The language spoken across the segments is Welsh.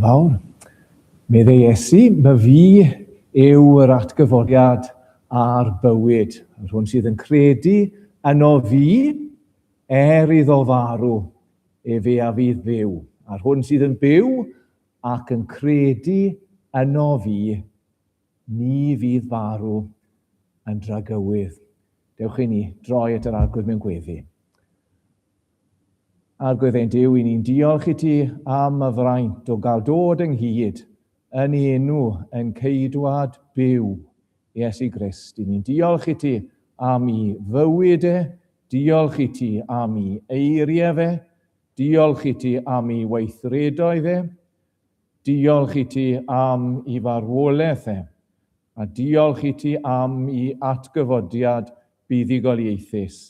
Diolch yn fawr. Meddai Iesu, my fi yw yr atgyfodiad a'r bywyd. Yr hwn sydd yn credu yno fi, er iddo farw, efe a fydd byw. A'r hwn sydd yn byw ac yn credu yno fi, ni fydd farw yn dragywydd. Dewch i ni droi at yr Arglwydd mewn gweddi. Arglwydd ein Duw, i ni'n diolch i ti am y fraint o gael dod ynghyd yn enw ein Ceidwad byw, Iesu Grist. I ni'n diolch i ti am i fywyd e, diolch i ti am i eiriau fe, diolch i ti am i weithredoedd e, diolch i ti am i farwolaeth e, a diolch i ti am i atgyfodiad buddugoliaethus.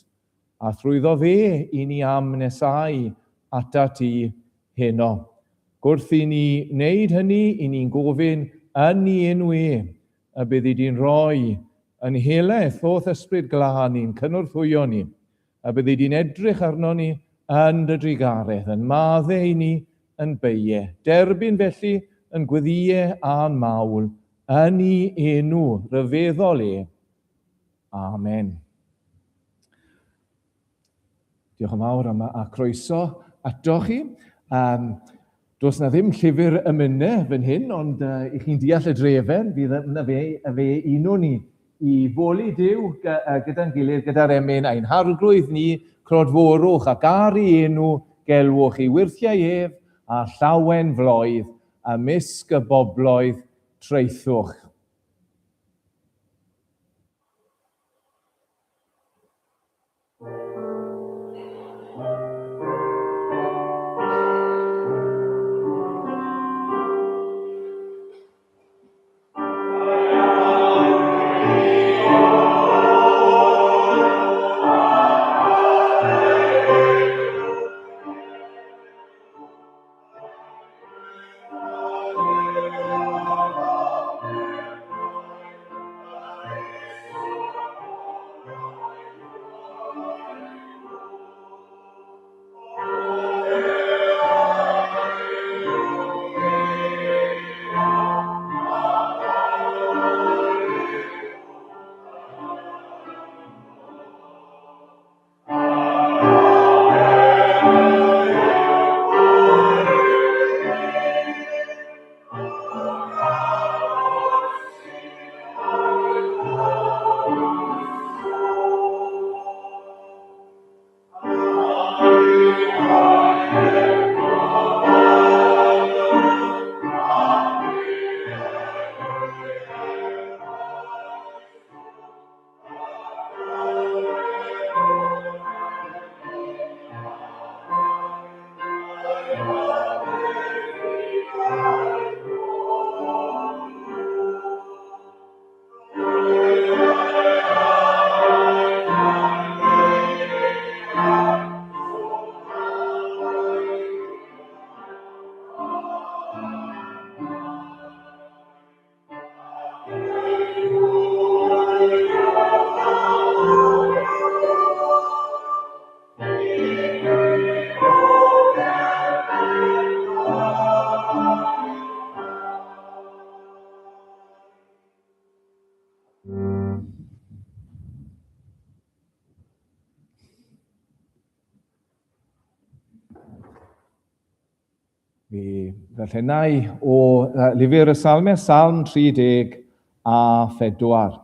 A thrwyddo fe i ni am nesáu atat ti heno. Gwrth i ni wneud hynny, i ni'n gofyn yn i enw e y byddi di'n rhoi yn helaeth o'th Ysbryd Glân i'n cynorthwyo ni, y byddi di'n edrych arno ni yn dy drugaredd, yn madde i ni yn beie. Derbyn felly yn gweddïe a'n mawl yn i enw ryfeddol e. Amen. Diolch yn fawr am a croeso ato chi. Um, does na ddim llyfr ymynau fan hyn, ond uh, i chi'n deall y drefen, fydd yna fe, fe uno ni i foli Duw gyda'n gilydd, gyda'r emyn ein harglwydd ni, clodforwch ac ar ei enw gelwch i wyrthiau ef a llawen floedd ymysg y bobloedd traethwch. Fe ddarllenai o lyfr y Salmau, Salm 34.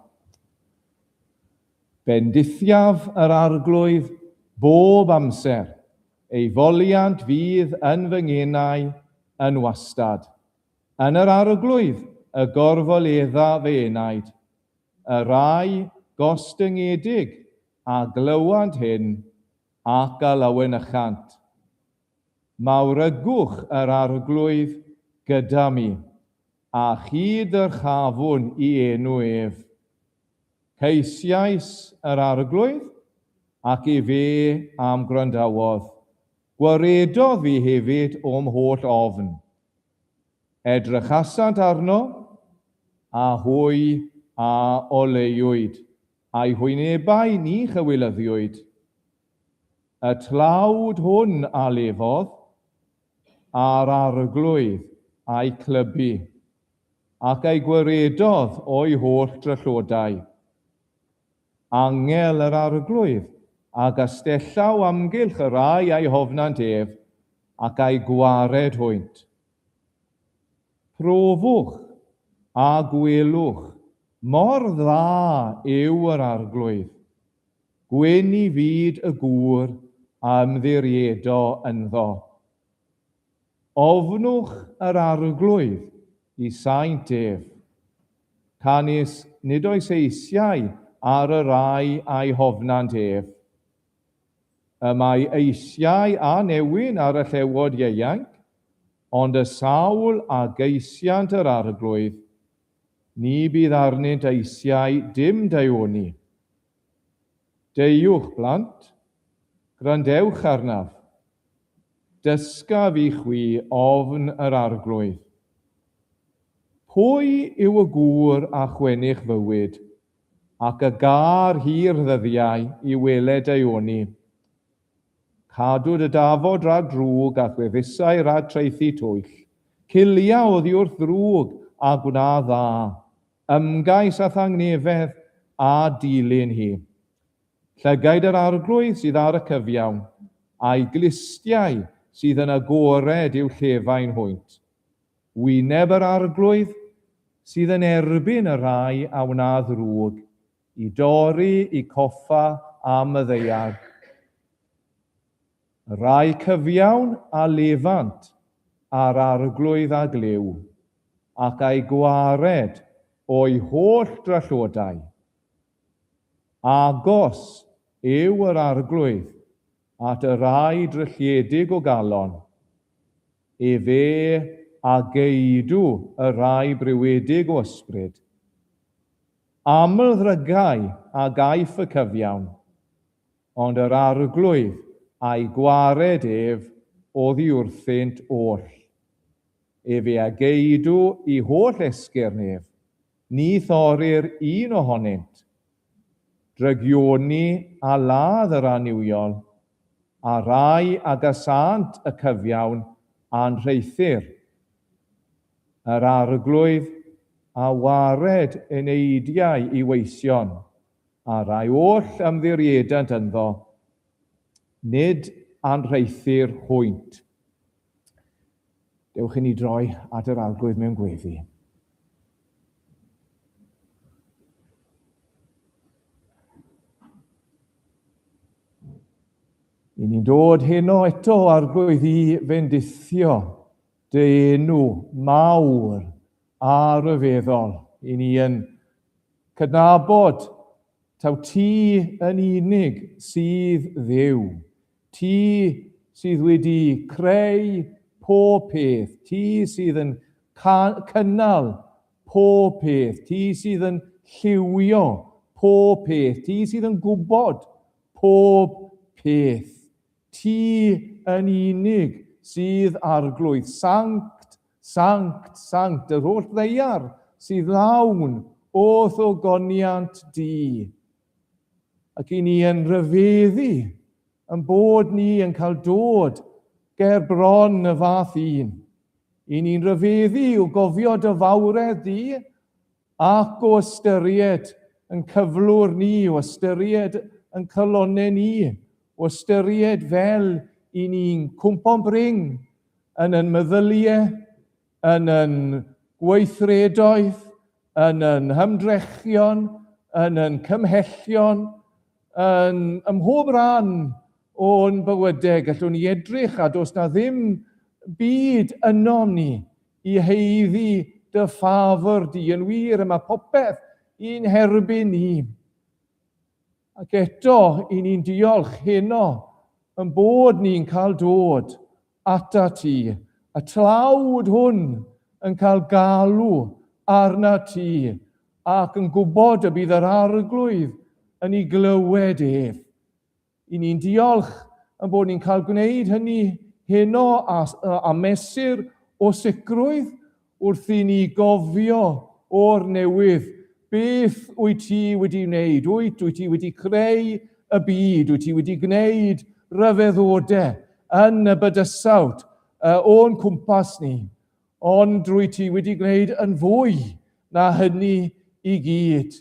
Bendithiaf yr Arglwydd bob amser, ei foliant fydd yn fy ngenau yn wastad. Yn yr Arglwydd y gorfoledda fy enaid, y rhai gostyngedig a glywant hyn ac a lawenychant. Mawrygwch yr Arglwydd gyda mi, a chyd-ddyrchafwn i enw ef. Ceisiais yr Arglwydd, ac efe a'm gwrandawodd. Gwaredodd fi hefyd o'm holl ofn. Edrychasant arno, a hwy a oleuwyd, a'i hwynebau ni chywilyddiwyd. Y tlawd hwn a lefodd, a'r Arglwydd a'i clybu, ac a'i gwaredodd o'i holl drallodau. Angel yr Arglwydd a gastella o amgylch y rhai a'i hofnant ef, ac a'i gwared hwynt. Profwch a gwelwch mor dda yw yr Arglwydd. Gwyn i fyd y gŵr a ymddiriedo ynddo. Ofnwch yr Arglwydd i saint ef. Canys nid oes eisiau ar y rhai a'i hofnant ef. Y mae eisiau a newyn ar y llewod ieuanc, ond y sawl a geisiant yr Arglwydd, ni bydd arnynt eisiau dim daioni. Deuwch, blant, gwrandewch arnaf. Dysgaf i chwi ofn yr Arglwydd. Pwy yw y gŵr a chwennych fywyd, ac y gâr hir ddyddiau i weled daioni? Cadw dy dafod rhag drwg a chwefusau rhag traethu twyll. Cilia oddi wrth ddrwg a gwna dda. Ymgais a thangnefedd a dilyn hi. Llygaid yr Arglwydd sydd ar y cyfiawn, a'i glustiau sydd yn agored i'w llefain hwynt. Wyneb yr Arglwydd sydd yn erbyn y rhai a wna ddrwg, i dorri i coffa am y ddaear. Y rhai cyfiawn a lefant a'r Arglwydd a glyw, ac a'i gwared o'i holl drallodau. Agos yw yr Arglwydd at y rhai drylliedig o galon, efe a geidw y rhai briwedig o ysbryd. Aml ddrygau a gaiff y cyfiawn, ond yr Arglwydd a'i gwared ef oddi wrthynt oll. Efe a geidw i holl esgyrn ef, Ni thorir un ohonynt. Drygioni a ladd yr annuwiol, a rhai a gasânt y cyfiawn anrheithir. Yr Arglwydd a wared eneidiau i weision, a rhai oll ymddiriedant ynddo, nid anrheithir hwynt. Dewch i ni droi at yr Arglwydd mewn gweddi. I ni'n dod heno eto, Arglwydd, i fendithio dy enw mawr a rhyfeddol. I ni yn cydnabod taw ti yn unig sydd Dduw. Ti sydd wedi creu pob peth, ti sydd yn cynnal pob peth, ti sydd yn lliwio pob peth, ti sydd yn gwybod pob peth. Ti yn unig sydd Arglwydd, sanct, sanct, sanct, yr holl ddaear sydd lawn o'th ogoniant di. Ac i ni yn rhyfeddu yn bod ni yn cael dod ger bron y fath un. I ni'n rhyfeddu o gofio dy fawredd di ac o ystyried yn cyflwr ni, o ystyried yn calonnau ni, o ystyried fel i ni'n cwmpo'n bring yn yn meddyliau, yn yn gweithredoedd, yn yn hymdrechion, yn yn cymhellion, yn ym mhob ran o'n bywydau. Gallwn ni edrych a does na ddim byd ynom ni i haeddu dy ffafr di. Yn wir, y mae popeth i'n herbyn ni. Ac eto, i ni'n diolch heno yn bod ni'n cael dod ata ti, y tlawd hwn yn cael galw arna ti, ac yn gwybod y bydd yr Arglwydd yn ei glywed ef. I ni'n diolch yn bod ni'n cael gwneud hynny heno a, a mesur o sicrwydd wrth i ni gofio o'r newydd beth wyt ti wedi wneud. Wyt, wyt ti wedi creu y byd, wyt ti wedi gwneud rhyfeddodau yn y bydysawd o'n cwmpas ni. Ond rwy ti wedi gwneud yn fwy na hynny i gyd.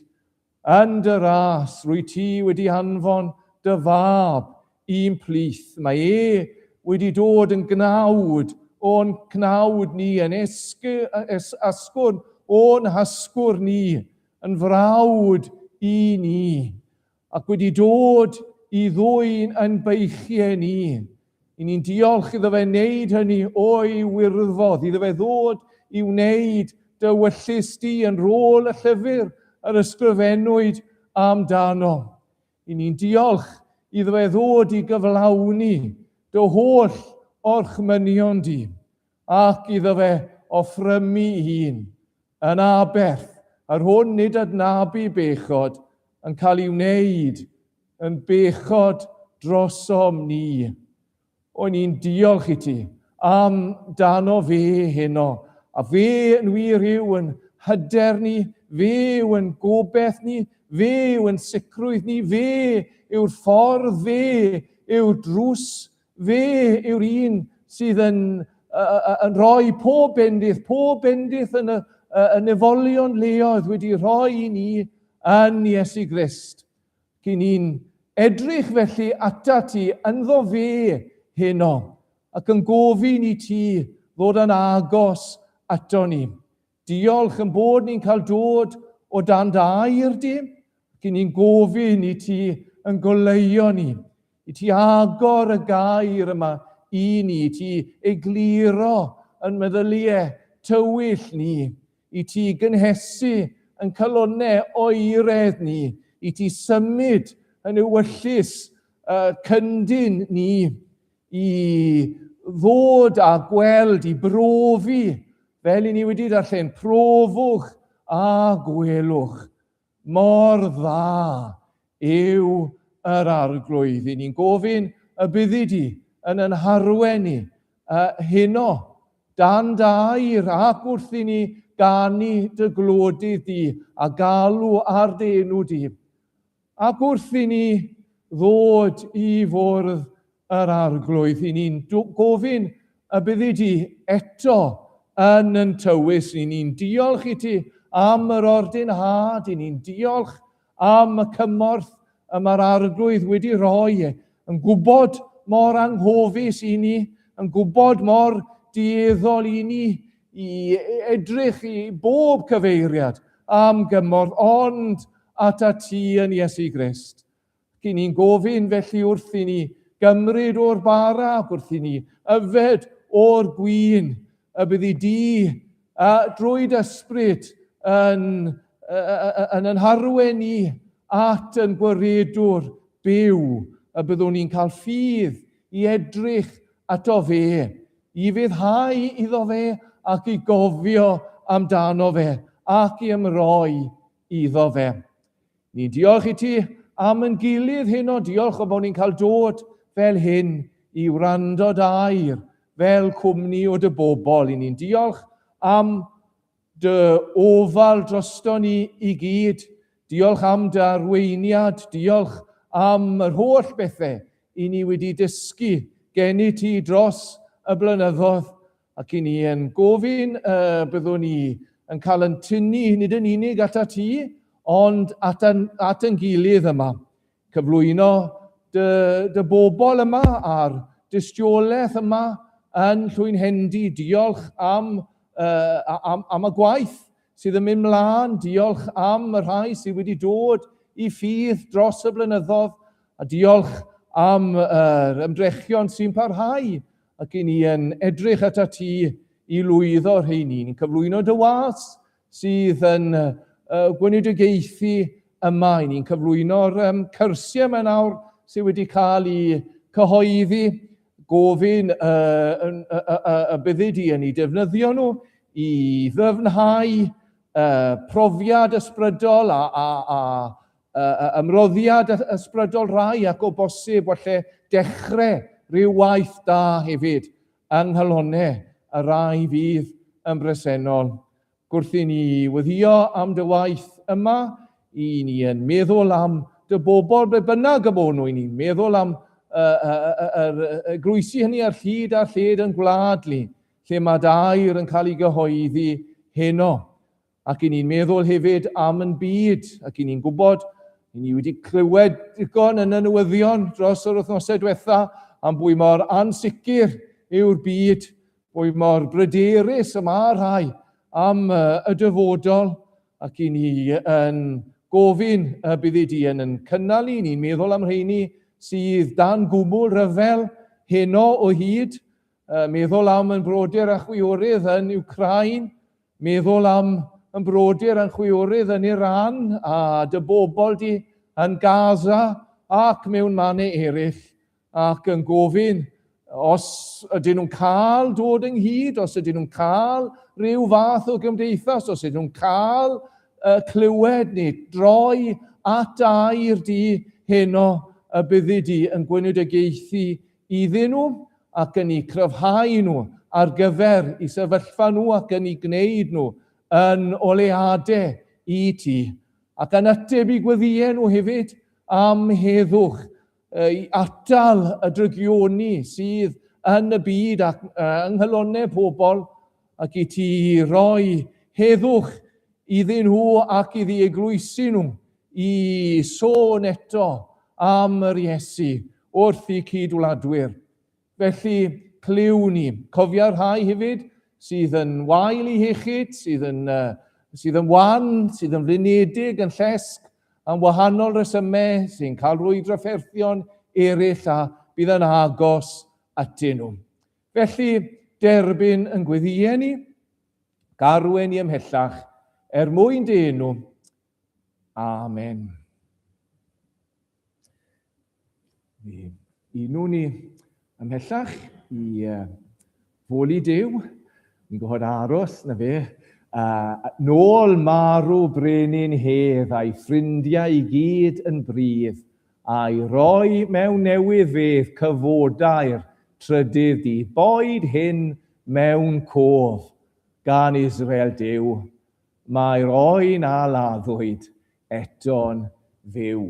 Yn dy ras, rwy ti wedi anfon dy fab i'n plith. Mae e wedi dod yn gnawd o'n cnawd ni, yn asgwrn o'n hasgwrn ni, yn frawd i ni, ac wedi dod i ddwyn yn beichiau ni. I ni'n diolch iddo fe wneud hynny o'i wirfodd, iddo fe ddod i wneud dy wyllys di yn rôl y llyfr yr ysgrifennwyd amdano. I ni'n diolch iddo fe ddod i gyflawni dy holl orchmynion di, ac iddo fe offrymu hun yn aberth, yr hwn nid adnabu bechod yn cael ei wneud yn bechod drosom ni. O'n i'n diolch i ti am dano fe heno, a fe yn wir yw yn hyder ni, fe yw yn gobeith ni, fe yw yn sicrwydd ni, fe yw'r ffordd, fe yw'r drws, fe yw'r un sydd yn, yn rhoi pob bendith, pob bendith yn y, y nefolion leoedd wedi rhoi i ni yn Iesu Grist. Cyn ni'n edrych felly atat ti ynddo fe heno, ac yn gofyn i ti ddod yn agos ato ni. Diolch yn bod ni'n cael dod o dan dy air di, ac i ni'n gofyn i ti yn goleuo ni, i ti agor y gair yma i ni, i ti egluro yn meddyliau tywyll ni, i ti gynhesu yn calonnau oeredd ni, i ti symud yn ewyllys uh, cyndyn ni, i ddod a gweld, i brofi, fel i ni wedi darllen, profwch a gwelwch. Mor dda yw yr Arglwydd. I ni'n gofyn y byddi di yn yn harwen ni uh, heno, dan dy air ac wrth i ni ganu dy glodydd di a galw ar dy enw di. Ac wrth i ni ddod i fwrdd yr Arglwydd, i ni'n gofyn y byddi di eto yn yn tywys ni. Ni'n diolch i ti am yr ordinhad, i ni'n diolch am y cymorth y mae'r Arglwydd wedi rhoi, yn gwybod mor anghofus i ni, yn gwybod mor dueddol i ni i edrych i bob cyfeiriad am gymorth, ond atat ti yn Iesu Grist. Ac i ni'n gofyn felly wrth i ni gymryd o'r bara ac wrth i ni yfed o'r gwin, y byddi di a drwy dy ysbryd yn, yn yn harwen ni at yn gwaredwr byw, y byddwn ni'n cael ffydd i edrych ato fe, i fyddhau iddo fe ac i gofio amdano fe ac i ymroi iddo fe. Ni'n diolch i ti am yn gilydd heno, diolch o bod ni'n cael dod fel hyn i wrando dy air, fel cwmni o dy bobl. I ni'n diolch am dy ofal drosto ni i gyd. Diolch am dy arweiniad, diolch am yr holl bethau i ni wedi dysgu gennyt ti dros y blynyddoedd. Ac i ni yn gofyn y byddwn ni yn cael yn tynnu nid yn unig atat ti, ond at, an, at yn gilydd yma. Cyflwyno dy, dy bobl yma a'r dystiolaeth yma yn Llwynhendy. Diolch am, uh, am, am y gwaith sydd yn mynd mlaen. Diolch am y rhai sydd wedi dod i ffydd dros y blynyddoedd. A diolch am yr ymdrechion sy'n parhau ac i ni yn edrych atat ti i lwyddo rheini. Ni'n cyflwyno dy was sydd yn uh, gweinidogaethu yma. I ni'n cyflwyno'r um, cyrsiau yma nawr sydd wedi cael eu cyhoeddi, gofyn uh, uh, uh, uh, y byddi di yn eu defnyddio nhw i ddyfnhau uh, profiad ysbrydol a, a, a ymroddiad ysbrydol rai ac o bosib walle dechrau rhyw waith da hefyd yng nghalonau y rai fydd yn bresennol. Gwrth i ni weddïo am dy waith yma, i ni yn meddwl am dy bobl ble bynnag y bo nhw, i ni'n meddwl am yr eglwysi hynny ar hyd a lled yn gwlad ni, lle mae dy air yn cael ei gyhoeddi heno. Ac i ni'n meddwl hefyd am yn byd, ac i ni'n gwybod, i ni wedi clywed digon yn y newyddion dros yr wythnosau diwetha am bwy mor ansicr yw'r byd, bwy mor bryderus y mae rhai am y dyfodol, ac i ni yn gofyn y byddi di yn yn cynnal i ni'n meddwl am rheini sydd dan gwmwl rhyfel heno o hyd, meddwl am yn brodyr a chwiorydd yn Wcráin, meddwl am yn brodyr a'n chwiorydd yn Iran a dy bobl di yn Gaza ac mewn mannau eraill, ac yn gofyn os ydyn nhw'n cael dod ynghyd, os ydyn nhw'n cael rhyw fath o gymdeithas, os ydyn nhw'n cael uh, clywed neu droi at air di heno y byddi di yn gweinidogaethu iddyn nhw ac yn eu cryfhau nhw ar gyfer eu sefyllfa nhw ac yn eu gwneud nhw yn oleadau i ti, ac yn ateb i gweddïau nhw hefyd am heddwch, i atal y drygioni sydd yn y byd ac yng nghalonnau pobl, ac i ti roi heddwch iddyn nhw ac iddi eglwysi nhw i sôn eto am yr Iesu wrth i cyd-wladwyr. Felly, clyw ni. Cofia rhai hefyd sydd yn wael i hiechyd, sydd yn, uh, sydd yn wan, sydd yn flinedig, yn llesg, am wahanol resymau, sy'n cael rwy drafferthion eraill a bydd yn agos atyn nhw. Felly, derbyn yn gweddïau ni, garwen ni ymhellach, er mwyn dy enw. Amen. Fi unwn ni ymhellach i uh, foli Duw. Ni'n gwybod aros na fe. Uh, nôl marw brenin hedd a'i ffrindiau i gyd yn brydd, a'i roi mewn newydd fedd cyfodau'r trydydd dydd. Boed hyn mewn cof gan Israel Duw, Mae'r oen a laddwyd eto'n fyw.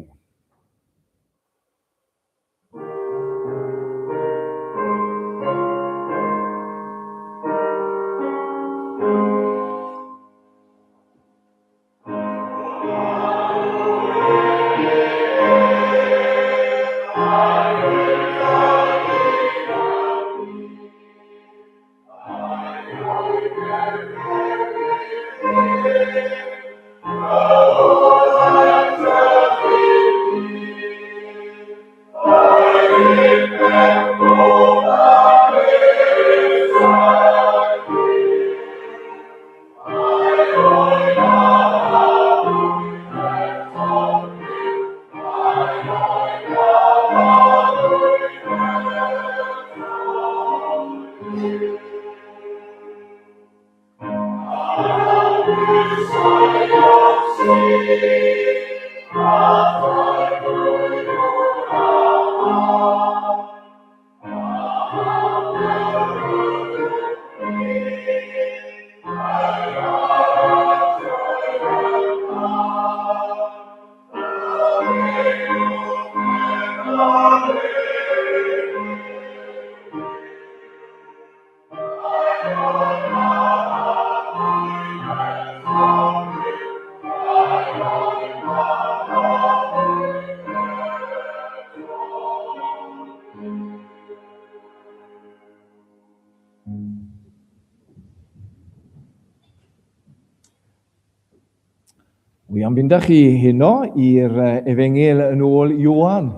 Wi am fynd â chi heno i'r Efengyl yn ôl Ioan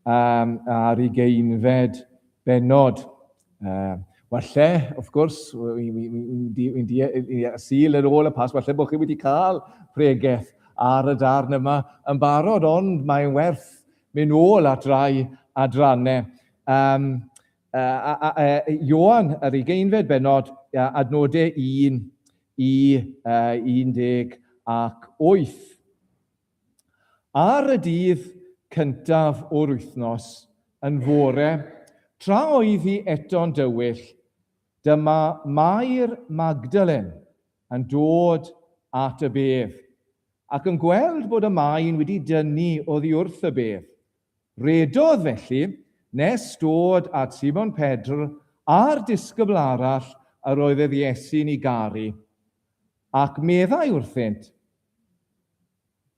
um, ar ugeinfed bennod. Um, walle, wrth gwrs, wy'n sil yn ôl y pas, walle bod chi wedi cael pregeth ar y darn yma yn barod, ond mae'n werth mynd ôl at rai adrannau. Um, Ioan, yr ugeinfed bennod, adnodau 1 i 18. Ar y dydd cyntaf o'r wythnos, yn fore, tra oedd hi eto'n dywyll, dyma Mair Magdalen yn dod at y bedd, ac yn gweld bod y maen wedi dynnu oddi wrth y bedd. Rhedodd felly nes dod at Simon Pedr a'r disgybl arall yr oedd yr Iesu'n ei garu, ac meddai wrthynt,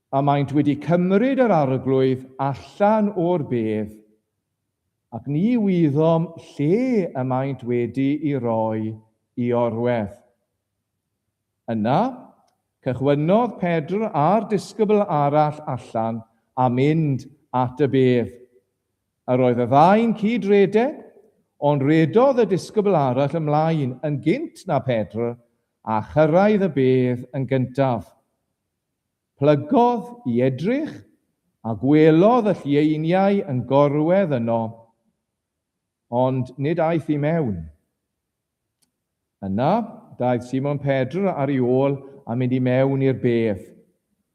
Y maent wedi cymryd yr Arglwydd allan o'r bedd, ac ni wyddom lle y maent wedi i roi i orwedd. Yna, cychwynnodd Pedr a'r disgybl arall allan a mynd at y bedd. Yr oedd y ddau'n cyd-redeg, ond rhedodd y disgybl arall ymlaen yn gynt na Pedr a chyrraedd y bedd yn gyntaf. Plygodd i edrych, a gwelodd y llieiniau yn gorwedd yno, ond nid aeth i mewn. Yna, daeth Simon Pedr ar ei ôl a mynd i mewn i'r bedd.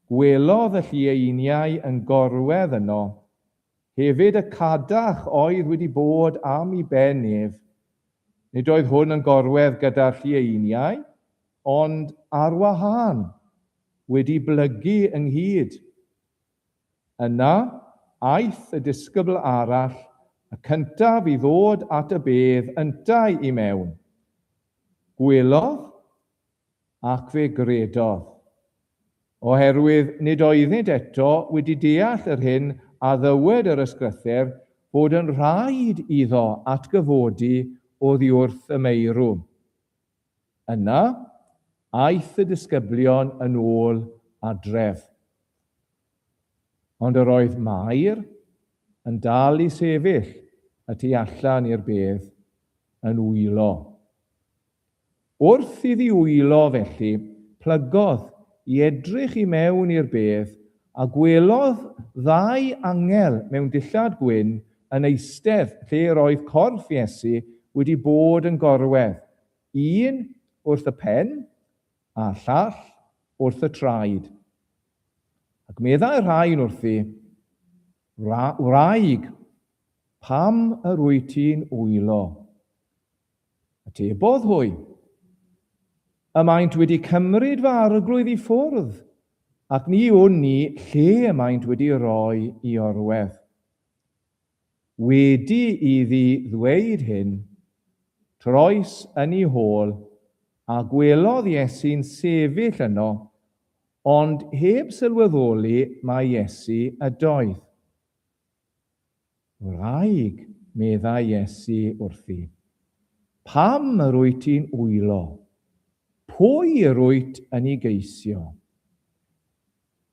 Gwelodd y llieiniau yn gorwedd yno, hefyd y cadach oedd wedi bod am i ben ef. Nid oedd hwn yn gorwedd gyda'r llieiniau, ond ar wahân, wedi blygu ynghyd. Yna, aeth y disgybl arall, y cyntaf i ddod at y bedd yntau i mewn. Gwelodd, ac fe gredodd. Oherwydd nid oeddynt eto wedi deall yr hyn a ddywed yr Ysgrythur fod yn rhaid iddo atgyfodi oddi wrth y meirw. Yna, aeth y disgyblion yn ôl adref. Ond yr oedd Mair yn dal i sefyll y tu allan i'r bedd yn wylo. Wrth iddi wylo felly, plygodd i edrych i mewn i'r bedd a gwelodd ddau angel mewn dillad gwyn yn eistedd lle yr oedd corff Iesu wedi bod yn gorwedd, un wrth y pen a'r llall wrth y traed. Ac meddai'r rhain wrthi, Wraig, pam yr wyt ti'n wylo? Atebodd hwy, Y maent wedi cymryd fy arglwydd i ffwrdd, ac ni wn ni lle y maent wedi rhoi i orwedd. Wedi iddi ddweud hyn, troes yn ei hôl, a gwelodd Iesu'n sefyll yno, ond heb sylweddoli mai Iesu ydoedd. Wraig, meddai Iesu wrthi, pam yr wyt ti'n wylo? Pwy yr wyt yn ei geisio?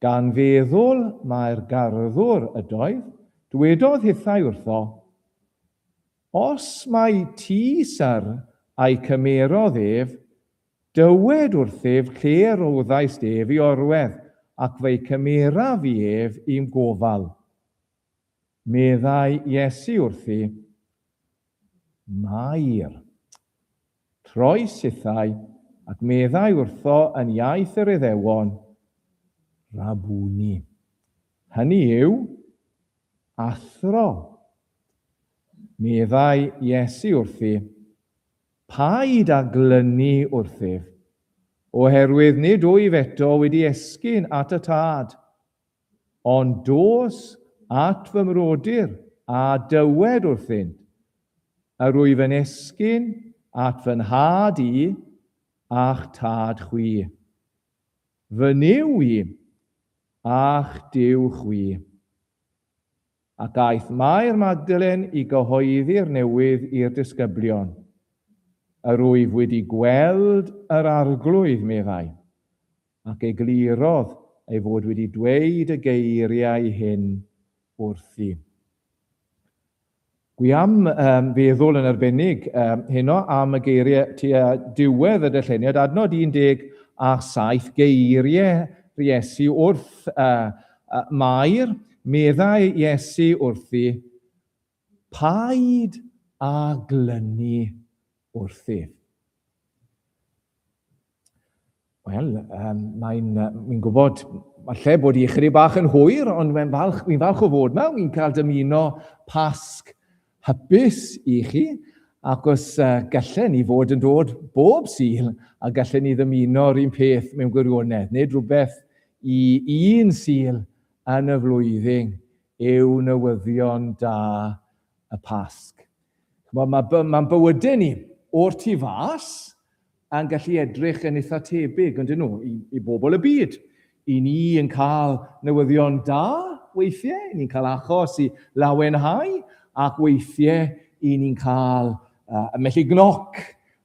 Gan feddwl mai'r garddwr ydoedd, dwedodd hithau wrtho, Os mai ti, syr, a'i cymerodd ef, dywed wrthyf lle roddaist ef i orwedd, ac fe'i cymeraf fi ef i'm gofal. Meddai Iesu wrthi, Mair. Troes hithau, ac meddai wrtho yn iaith yr Iddewon, Rabuni. Hynny yw, Athro. Meddai Iesu wrthi, Paid â glynu wrthyf, oherwydd nid wyf eto wedi esgyn at y Tad. Ond dos at fy mrodyr a dywed wrthynt, Yr wyf yn esgyn at fy nhad i a'ch tad chwi, fy Nuw i a'ch Duw chwi. Ac aeth Mair Magdalen i gyhoeddi'r newydd i'r disgyblion. Yr wyf wedi gweld yr Arglwydd, meddai. Ac eglurodd ei fod wedi dweud y geiriau hyn wrthi. Gwi am um, feddwl yn arbennig um, heno am y geiriau tua diwedd y darlleniad, adnod 17, geiriau Iesu wrth uh, uh, Mair, meddai Iesu wrthi, paid â glynu wrthyf. Wel, um, mae'n, uh, gwybod, falle bod i ychydig bach yn hwyr, ond mae'n falch, fi'n falch o fod yma. Fi'n cael dymuno Pasg hapus i chi, ac os uh, gallen ni fod yn dod bob Sul, a gallen ni ddymuno'r un peth mewn gwirionedd, nid rhywbeth i un Sul yn y flwyddyn yw newyddion da y Pasg. Mae'n ma, ma bywydau ni o'r tu fas. yn gallu edrych yn eitha tebyg, yn dyn nhw, i, i bobl y byd. I ni yn cael newyddion da weithiau, i ni'n cael achos i lawenhau, ac weithiau i ni'n cael uh, y melly gnoc.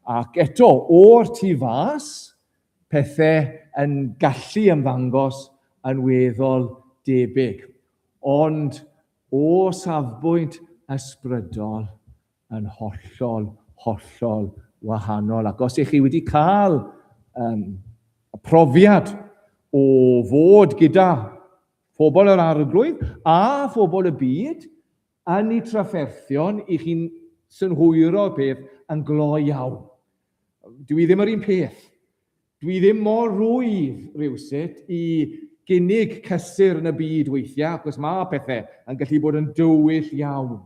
Ac eto, o'r tu fas, pethau yn gallu ymddangos yn weddol debyg. Ond o safbwynt ysbrydol, yn hollol, hollol wahanol. Ac os ych chi wedi cael um, y profiad o fod gyda phobl yr arglwydd a phobl y byd yn eu trafferthion, i chi'n synhwyro y peth yn gloi iawn. Dwi ddim yr un peth. Dwi ddim mor rwydd rhywsut i gynnig cysur yn y byd weithiau, achos mae pethau yn gallu bod yn dywyll iawn.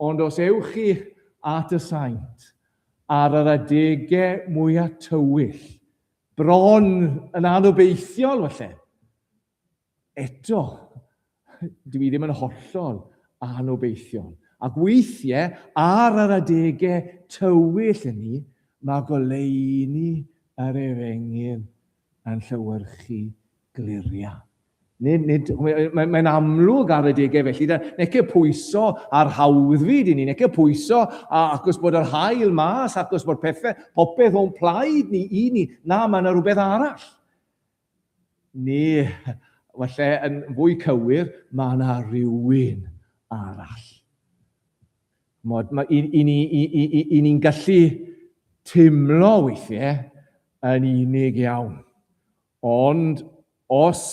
Ond os ewch chi at y saint ar yr adegau mwyaf tywyll, bron yn anobeithiol falle, eto, dwi ddim yn hollol anobeithiol. Ac weithiau, ar yr adegau tywyll hynny, mae goleuni yr efengyl yn llewyrchu gliriau. Nid, nid, mae'n mae amlwg ar adegau felly, da, nece pwyso ar hawddfyd i ni, nece pwyso a, acos bod yr hael mas, acos bod pethau, popeth o'n plaid ni i ni. Na, mae yna rhywbeth arall. Ni, falle yn fwy cywir, mae yna rhywun arall. Mod, mae, i, i, i, i, i, i, i ni'n gallu teimlo weithiau yn unig iawn. Ond os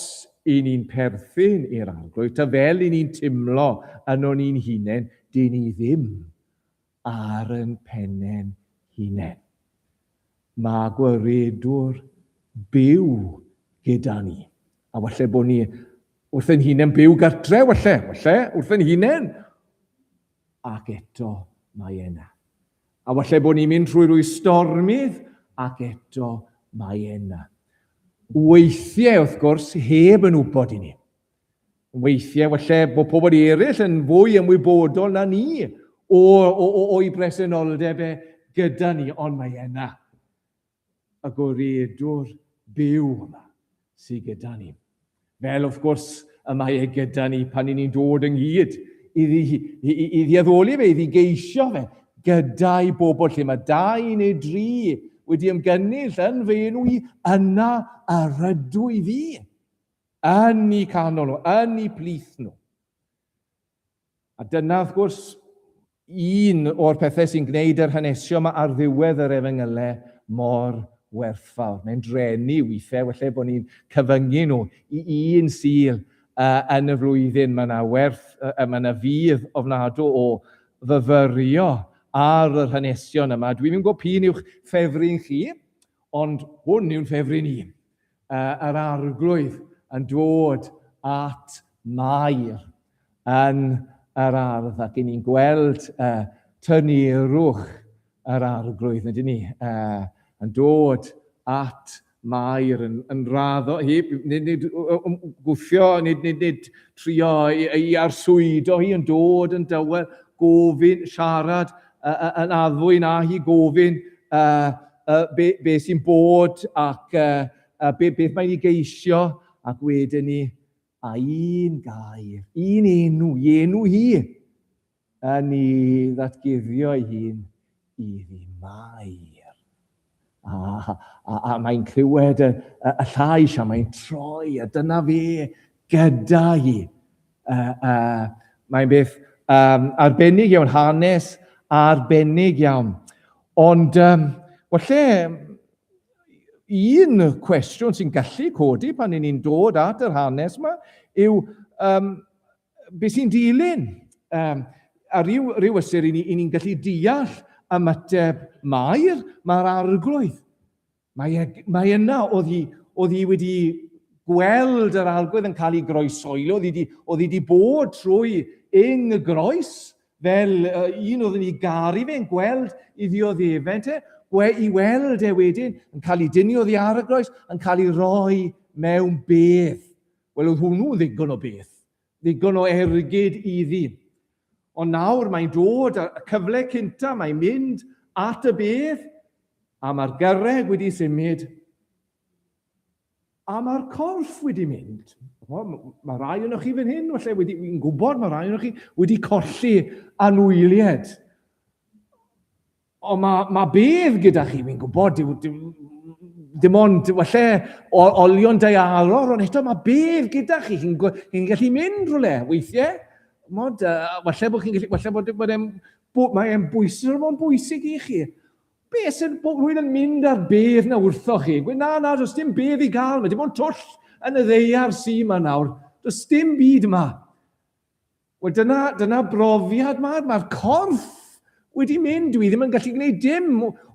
i ni'n perthyn i'r Arglwydd, ta fel i ni'n timlo yno ni'n hunain, dyn ni ddim ar yn pennen hunain. Mae gwaredwr byw gyda ni. A falle bod ni wrth ein hunain byw gartre, falle, falle, wrth ein hunain. Ac eto mae e yna. A falle bod ni'n mynd trwy rwy stormydd ac eto mae e yna. Weithiau, wrth gwrs, heb yn wybod i ni. Weithiau, falle bod pobl eraill yn fwy ymwybodol na ni o, o, o, o'i bresenoldeb e gyda ni, ond mae e yna. Y gwaredwr byw yma sydd gyda ni. Fel, wrth gwrs, y mae e gyda ni pan i ni'n dod ynghyd iddi, i, i, iddi addoli fe, iddi geisio fe, gyda'i bobl lle mae dau neu dri wedi ymgynnull yn fy enw i, yna yr ydw i fi, yn eu canol nhw, yn eu plith nhw. A dyna, wrth gwrs, un o'r pethau sy'n gwneud yr hanesion yma ar ddiwedd yr efengylau mor werthfawr. Mae'n drenu weithiau, felly bod ni'n cyfyngu nhw i un Sul uh, yn y flwyddyn. Mae yna werth, uh, mae yna fudd ofnadw o fyfyrio ar yr hanesion yma. Dwi'n yn gwybod p'un yw'ch ffefryn chi, ond hwn yw'n ffefryn i. Uh, yr arglwydd yn dod at Mair yn yr ardd ac i ni'n gweld uh, tynerwch yr arglwydd, nid ni, uh, yn dod at Mair yn, yn raddo, hi, nid, nid gwthio, nid, nid, nid trio i, i arswydo hi, yn dod yn dywel, gofyn, siarad, uh, yn addfwyn â hi, gofyn uh, uh, be, be sy'n bod ac uh, uh, be, beth mae'n ei geisio, ac wedyn ni A un gair, un enw, i enw hi, yn ei ddatguddio ei hun iddi Mair. A, a, a mae'n clywed y, y, y llais a mae'n troi, a dyna fe gyda hi. Uh, uh, mae'n beth um, arbennig iawn, hanes arbennig iawn. Ond, um, falle, Un cwestiwn sy'n gallu codi pan ni'n dod at yr hanes yma yw um, beth sy'n dilyn? Um, a rhyw, rhyw ystyr i ni'n ni gallu deall ymateb Mair, mae'r arglwydd. Mae, e, mae yna, oedd hi, oedd hi wedi gweld yr arglwydd yn cael ei groesoelio, oedd hi wedi, oedd hi wedi bod trwy ing y groes, Fel un oedd yn ei garu fe, yn gweld i ddioddefent e, gwe i weld e wedyn yn cael ei dynnu oddi ar y groes, yn cael ei roi mewn bedd. Wel, oedd hwnnw'n ddigon o beth, ddigon o ergyd iddi. Ond nawr mae'n dod, y cyfle cynta, mae'n mynd at y bedd, A mae'r gyrreg wedi symud, a mae'r corff wedi mynd. Mae rai o'n chi fan hyn, falle wedi, fi'n gwybod, mae rai o'n chi wedi colli anwyliad. Ond mae, mae bedd gyda chi, fi'n gwybod, dim, dim, dim ond, falle, olion daearol, ond eto mae bedd gyda chi, chi'n chi gallu mynd rhywle, weithiau. Mod, falle bod chi'n gallu, falle bod, bod e'n, mae e'n bwysig, mae'n bwysig i chi. Be sy'n bod rhywun yn mynd ar bedd na wrtho chi? Gweud, na, na, does dim bedd i gael, mae dim ond twll yn y ddeiar sy yma nawr. Does dim byd yma. Wel, dyna, dyna brofiad mae'r mae corff wedi mynd. Dwi ddim yn gallu gwneud dim.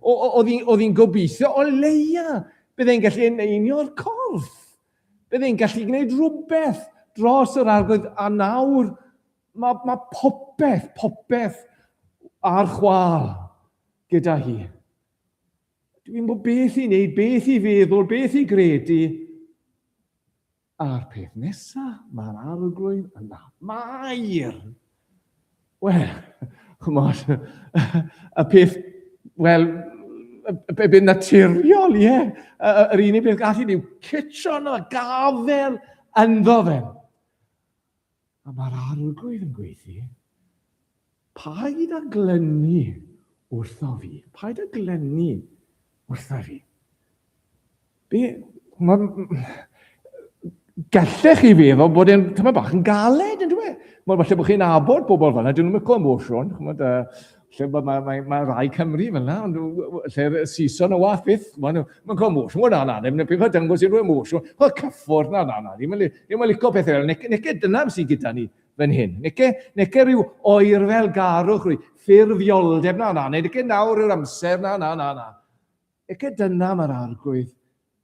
Oedd hi'n gobeithio o leia. Byddai'n gallu eneinio'r corff. Byddai'n gallu gwneud rhywbeth dros yr arglwydd. A nawr mae, mae popeth, popeth ar chwal gyda hi. Dwi'n gwybod beth i wneud, beth i feddwl, beth i gredu. A'r peth nesa, mae'r arglwydd yna. Mair! Wel, chymod, y peth, wel, y peth naturiol, ie. Yr unig beth gallu ni yw citsio yno, gafel ynddo fe. A mae'r arglwydd yn gweithio, paid â glynu wrtho fi. Paid â glynu wrtho fi. Be, ma, gallech chi feddwl bod e'n tyma bach yn galed, yn dweud. Mae falle bod chi'n abod bobl fel yna, dyn nhw'n myco emosiwn. Chymod, lle mae, mae, mae, mae rai Cymru fel yna, ond lle'r Saeson y wath byth, maen nhw'n ma cael emosiwn. Wel, na, na, ddim yn peth dangos unrhyw emosiwn. Wel, cyffwrdd, na, na, na, ddim yn ddim yn licio pethau fel nec, nece dyna sydd gyda ni fan hyn. Nece, nece rhyw oerfel garwch, rhyw ffurfioldeb, na, na, neu nece nawr yw'r amser, na, na, na, na. Ac dyna mae'r Arglwydd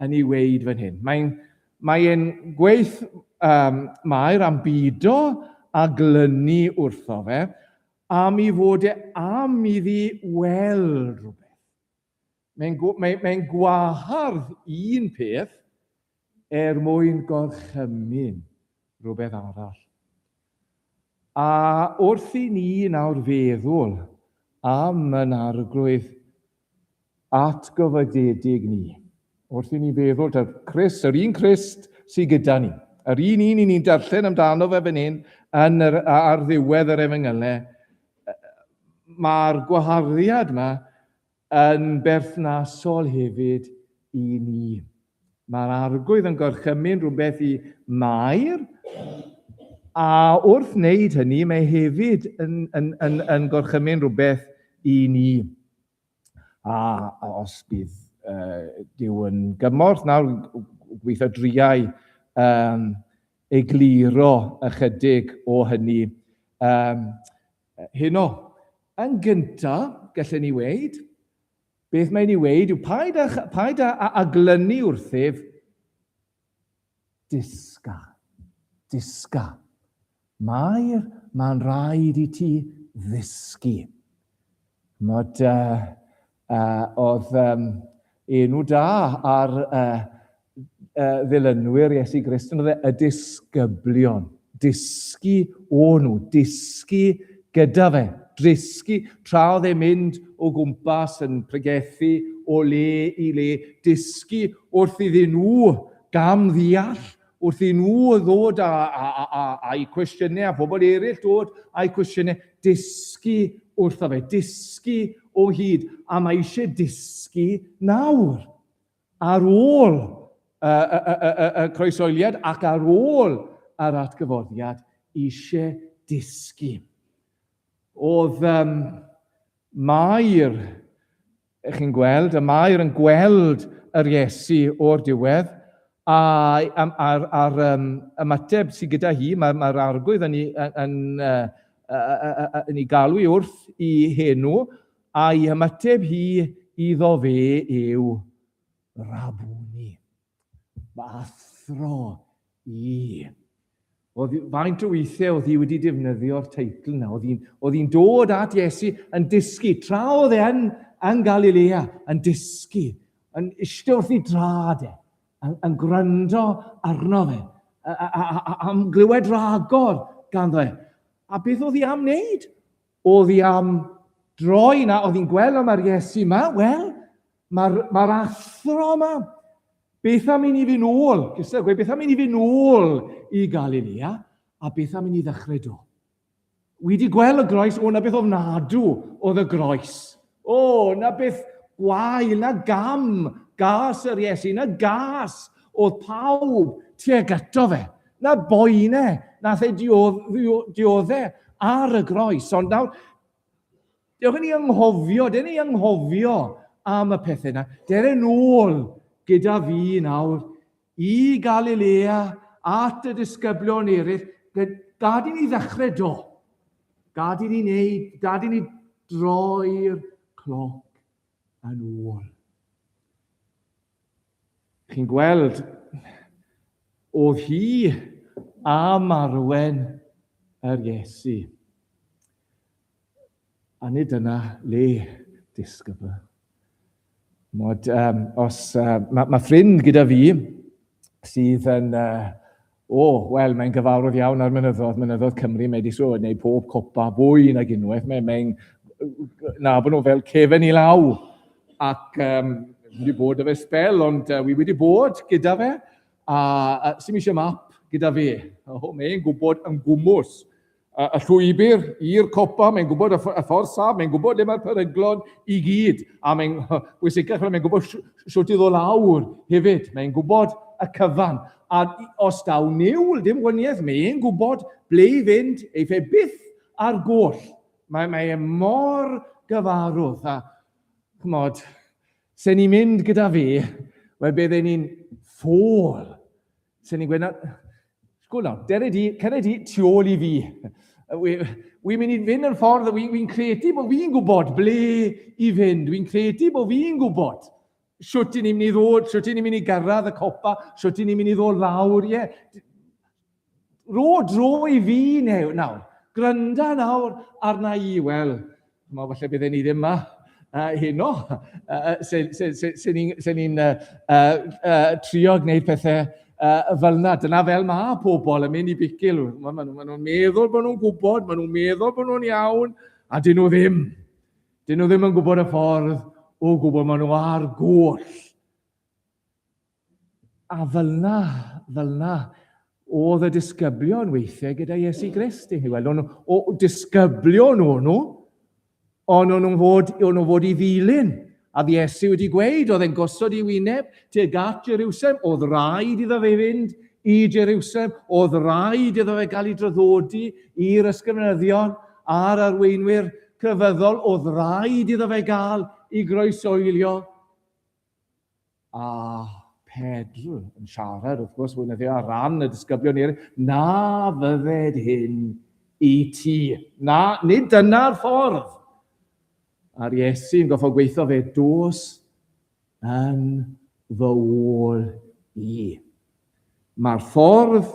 yn ei weud fan hyn. Mae'n mae e'n gweith um, Mair am bido a glynu wrtho fe, am i fod e am iddi weld rhywbeth. Mae'n mae, mae gwahardd un peth er mwyn gorchymyn rhywbeth arall. A wrth i ni nawr feddwl am yn Arglwydd atgyfodedig ni. Wrth i ni feddwl, ta'r Crist, yr un Crist sydd gyda ni, yr un un i ni'n darllen amdano fe fan hyn yn yr, ar ddiwedd yr efengylau, mae'r gwaharddiad yma yn berthnasol hefyd i ni. Mae'r arglwydd yn gorchymyn rhywbeth i Mair, a wrth wneud hynny, mae hefyd yn, yn, yn, yn gorchymyn rhywbeth i ni. A os bydd uh, Duw yn gymorth nawr, gweithio driau um, egluro ychydig o hynny um, heno. Yn gyntaf, gallen ni weid, beth mae'n ei weid yw paid â, paid â, â, â glynu wrthyf, Dysga. Dysga. Mair, mae'n rhaid i ti ddysgu. Mod, uh, uh, oedd um, enw da ar uh, uh, ddilynwyr Iesu Grist yn oedd e, y disgyblion. Dysgu o nhw, dysgu gyda fe, dysgu tra oedd e'n mynd o gwmpas yn pregethu o le i le, dysgu wrth iddyn nhw gam ddeall, wrth i nhw ddod â, â, â, â, â'u cwestiynau, a phobl eraill dod â'u cwestiynau, dysgu wrtho fe, dysgu o hyd, a mae eisiau dysgu nawr. Ar ôl y, y, y, y, y croesoeliad ac ar ôl yr atgyfodiad, eisiau dysgu. Oedd um, Mair, chi'n gweld, y Mair yn gweld yr Iesu o'r diwedd, a a'r, ar, um, ymateb sydd gyda hi, mae'r mae arglwydd yn, yn, yn, uh, yn ei galw i wrth i henw, A'i hymateb hi iddo fe yw, Rabwni, fy athro i. Oedd, faint o weithiau oedd hi wedi defnyddio'r teitl yna? Oedd hi'n, oedd hi'n dod at Iesu yn dysgu, tra oedd e yn, yn Galilea, yn dysgu, yn eistedd wrth ei drad e, yn, yn gwrando arno fe, a, a, a, a, am glywed ragor ganddo e. A beth oedd hi am wneud? Oedd hi am droi na, oedd hi'n gweld am yr Iesu yma, wel, Mae'r mae athro yma, beth am i ni fynd ôl? Gyda gweud, beth am i ni fynd ôl i Galilea, a beth am i ni ddechrau do? Wi wedi gweld y groes, o, na beth ofnadw oedd y groes. O, na beth gwael, na gam gas yr Iesu, na gas oedd pawb tuag ato fe. Na boene nath e diodde ar y groes. Ond nawr, dewch i ni anghofio, dewch ni anghofio am y pethau yna. Dere nôl gyda fi nawr i Galilea at y disgyblion eraill, gad i ni ddechrau do. Gad i ni wneud, gad i ni droi'r cloc yn ôl. Chi'n gweld, oedd hi am arwen yr Iesu. A nid dyna le disgybl. Mod, um, os, uh, mae, ma ffrind gyda fi sydd yn, uh, o, oh, wel, mae'n gyfarwydd iawn ar mynyddoedd, mynyddoedd Cymru, mae wedi sôn, neu pob copa fwy nag unwaith, mae'n mae nabod nhw fel cefen i law. Ac um, wedi bod â fe sbel, ond uh, wi wedi bod gyda fe, a uh, sy'n eisiau map gyda fe. Oh, mae'n gwybod yn gwmws y llwybr i'r copa, mae'n gwybod y ffordd saf, mae'n gwybod le mae'r peryglon i gyd, a mae'n bwysicach, mae'n gwybod siwt i ddod lawr hefyd, mae'n gwybod y cyfan. A os daw niwl, dim gwaniaeth, mae'n gwybod ble i fynd, ei fe byth ar goll. Mae, mae e mor gyfarwydd, a chymod, se ni'n mynd gyda fi, wel bydden ni'n ffôl. Se ni'n gweud, sgwl nawr, dere di, cere di tu ôl i fi. Wi'n mynd i fynd yn ffordd, wi'n wi credu bod fi'n gwybod ble i fynd, wi'n credu bod fi'n gwybod shwt i ni'n mynd i ddod, shwt i ni'n mynd i gyrraedd y copa, shwt i ni'n mynd i ddod lawr, ie. Yeah. Ro dro i fi new, nawr. Grynda nawr arna i, wel, Chimod, falle bydden ni ddim yma heno. Se, se, se, se ni'n se ni trio gwneud pethau fel yna. Dyna fel mae pobl yn mynd i bicil. Maen nhw'n ma nhw meddwl bod nhw'n gwybod, maen nhw'n meddwl bod nhw'n iawn, a dyn nhw ddim. Dyn nhw ddim yn gwybod y ffordd o gwbl, maen nhw ar goll. A fel 'na, fel 'na, oedd y disgyblion weithiau gyda Iesu Grist. I chi weld, o'n o, disgyblion o'n nhw, ond o'n nhw'n fod, o'n nhw fod i ddilyn. A Iesu wedi gweud, oedd e'n gosod i wyneb tuag at Jerusalem, oedd rhaid iddo fe fynd i Jerusalem, oedd rhaid iddo fe gael ei draddodi i'r ysgrifenyddion a'r arweinwyr crefyddol, oedd rhaid iddo fe gael ei groesoelio. A Pedr yn siarad, wrth gwrs, fwy na ddim ar ran y disgyblion eraill, na fydded hyn i ti. Na, nid dyna'r ffordd. A'r Iesu yn goffo gweithio fe, dos yn fy ôl i. Mae'r ffordd